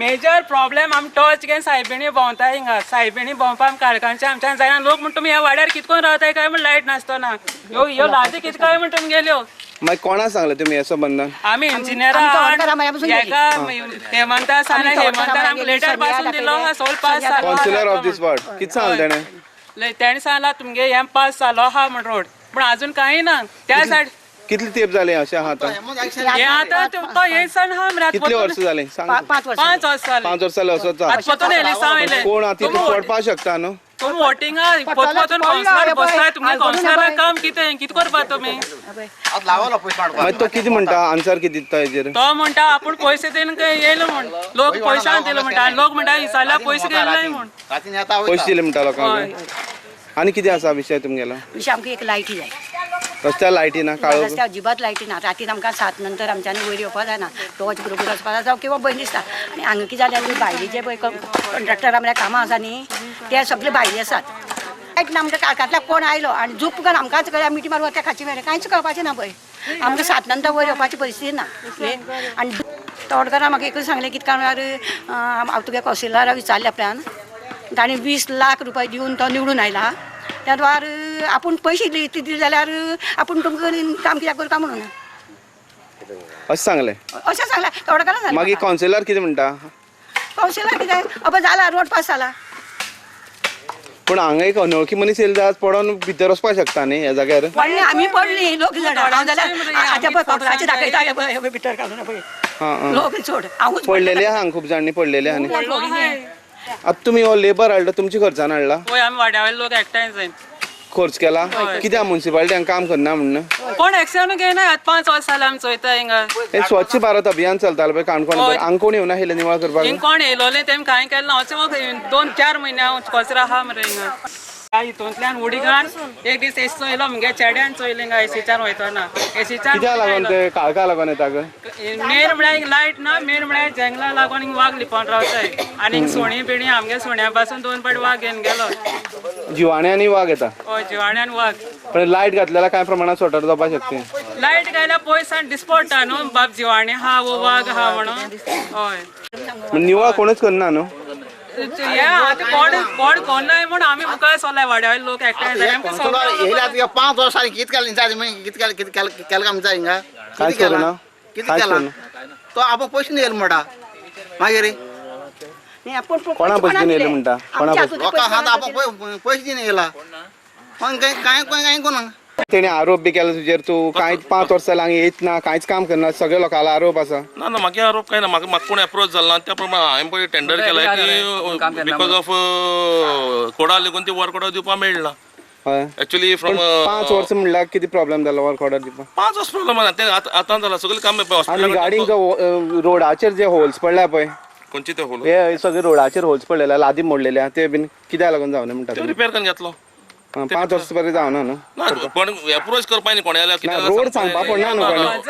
Major problem आमी torch घेवन सायबिणी भोंवता हिंगा. सायबिणी भोंवपा आमी काळखांचे आमच्यान जायना. लोक म्हण तुमी ह्या वाड्यार कितकोन रावताय काय म्हण लायट नासतना ह्यो ह्यो लादी कित काय म्हण तुमगेल्यो. मागीर कोणा सांगलें तुमी हें संबंदान? आमी आमी तवडकारा इंजिनियरान पसून गेली. हेका हेमंता सांगलें, आमी तवडकारा हेमंतान आमकां गेली, लेटर सगळ्या पासून दिलो आहा, दाखयलें. सोल पास जालो आहा. कावन्सिलर ऑफ these ward कितें सांगलें तेणें? तेणें सांगलां तुमगे हें पास जालो आहा म्हण रोड, पूण अजून कांय ना त्या सायड. कितले तेंप जाले अशें आहा आतां? हें आतां तो हे दिसान आहा मरे, आतां कितले वर्सां जालीं सांग. 5 वर्सां. 5 वर्सां जालीं. 5 वर्सां जालीं असोच आहा. आतां पोतून एलिसांव येयलें. कोण आतां तितून पडपाक शकता न्हू? तुमी वोटिंगा पोत पोतून पडलो, कावन्सिलर हे पळय, बसताय. तुमगे आलकोन कावन्सिलरा हे काम कितें, कितें करपा तुमी? मागीर तो कितें म्हणटा, आन्सर कितें दिता हेजेर? तो म्हणटा आपूण पयशे दिवन येयलो म्हण, लोक पयशान दिलो म्हणटा आनी लोक म्हणटा विचारल्यार पयशे गेले म्हण. पयशे दिले म्हणटा लोकांक. आनी कितें आसा विशय तुमगेलो? विशय आमकां एक लायटी जाय. रस्त्यार लायटी ना, काळोख. रस्त्यार अजिबात लायटी ना. रातीन आमकां 7 नंतर आमच्यानी वयर येवपा जायना. टॉर्च बरोबर वचपा जाय किंवा भंय दिसता. आनी हांगा कितें जालें, भायले जे पळय कंट्रॅक्टर आमच्या कामां आसा न्ही, ते सगळे भायले आसात. लायट ना आमकां. काळखांतल्यान कोण आयलो आनी झूप करून आमकांच कळ्ळ्या मिठी मारून त्या खाची मेरेन कांयच कळपाचें ना पळय. आमकां 7 नंतर वयर येवपाची परिस्थिती ना. आनी तवडकारान म्हाका एकूच सांगलें, कितें काय म्हळ्यार हांव तुगे कौन्सिलराक विचारल्या उपरांत ताणें 20 लाख रुपया दिवन तो निवडून आयला. त्या द्वार आपूण पयशे इतले दिले जाल्यार आपूण तुमकां काम कित्याक करता म्हणून. अशें सांगलें? अशें सांगलें तवडकारान सांगलें. मागीर कावन्सिलर कितें म्हणटा? कौन्सिलर कितें, अबे जाला, रोड पास जाला. पूण हांगा एक अनवळखी मनीस येयलो जाल्यार पडोन भितर वचपाक शकता न्ही ह्या जाग्यार. पडली, आमी पडली लोक जाणा. हांव जाल्यार आतां पळय कपलाचें दाखयता हे पळय, हे पळय भितर घालून पळय. हां हां लोक सोड, हांवूच. पडलेले आहा हांगा, खूब जाणांनी पडलेले आहा न्ही. आतां तुमी हो लेबर हाडलो, तुमच्या खर्चान हाडला? पळय, आमी वाड्या वयले लोक एकठांय जायन. खर्च केला कित्याक? मुन्सिपालिटी काम करना म्हणून? कोण एक्शन घेयना. आतां 5 वर्सां जालीं आमी चोयता हिंगा. हे स्वच्छ भारत अभियान चलतालें पळय काणकोण, हांगा कोण येवना आशिल्लें निवळ करपाक? हिंग कोण येयलोले, तेम कांय केलें ना. अशें 2-4 म्हयने कचरो आहा मरे हिंगा. ह्या हितूंतल्यान उडी घाल एक दीस एसी चोयलो मुगे चेड्यान, चोयलें हिंगा एसीच्यान वयतना, एसीच्यान. कित्याक लागून ते काळखा लागून येता ग? मेन म्हळ्यार लायट ना. मेन म्हळ्यार जंगला लागून हिंग वाग लिपोन रावताय आनी हिंग सुणी बिणी. आमगे सुण्या पासून दोन पाट वाग घेवन गेलो. जिवाणे आनी वाग येता? हय, जिवाण्यान वाग. पण लायट घातल्यार कांय प्रमाणात सॉर्ट जावपाक शकते? लायट घायल्यार पयस दिसपडटा न्हू बाब जिवाणी हा वो वाग हा म्हणून, हय. निवळ कोणूच करना न्हू? हे आतां कोण कोण कोण म्हूण आमी मुखार सरले, वाड्या वयले लोक एकठांय जाले, आमकां सगळें. येयल्या 5 वर्सां कितें केलें इंचार्ज? कितें केलें, कितें केलें, केलें काम इंचार्ज हिंगा? कांयच कितें केलां? करूना? कितें कांयच केलां? करूना. तो आपूण पयशे येयलो म्हणटा मागीर. न्ही, आपूण कोणा पयशे दिवन येयले म्हणटा? कोणा पयशे? लोकां हात आपूण पयशे दिवन येयला, पण कांय कांय कांय कोणा. तेणे आरोप बी केला तुजेर, तूं कांय 5 वर्सां लागीं येत ना, कांयच काम करना, सगळे लोकांलो आरोप आसा. ना ना, म्हाका आरोप कांय ना. म्हाका म्हाका कोण एप्रोच जाल ना. त्या प्रमाणे हांवें पळय टेंडर केलां की because of कोडा लागून ती वर्क ऑर्डर दिवपाक मेळना. हय. एक्चुअली फ्रॉम 5 वर्सां म्हणल्यार कितें प्रॉब्लेम जालो वर्क ऑर्डर दिवपाक? 5 वर्स प्रॉब्लेम ना, ते आतां जाला सगळें काम. आनी रिगार्डींग रोडाचेर जे होल्स पडल्या पळय. खंयचे ते होल? हे सगळे रोडाचेर होल्स पडलेले, लादी मोडलेले, ते बीन कित्याक लागून जावना म्हणटा ते तुमी? रिपेर करून घेतलो. 5 वर्सां पर्यंत जावना न्हू? ना, कोण एप्रोच करपा न्ही कोण ना, रोड सांगपा पडना न्हू कोणें.